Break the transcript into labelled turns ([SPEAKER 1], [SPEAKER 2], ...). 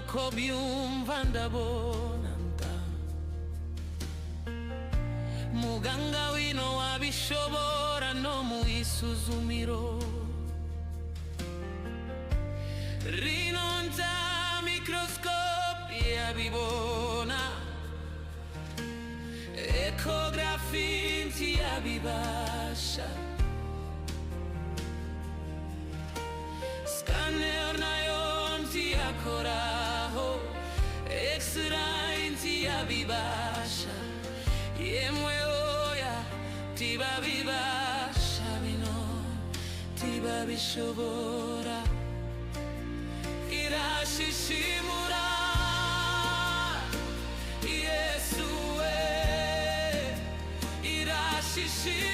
[SPEAKER 1] Uko byumva ndabona nta muganga wino wabishobora no mu isuzumiro rino, nta microscope yabibona, échographie ntiyabibasha, scanner nayo ntiyakoraho, x-ray ntiyabibasha. Yemwe oya, ntibabibasha bino, ntibabishobora. Irashishimura Yesu we, irashishimura.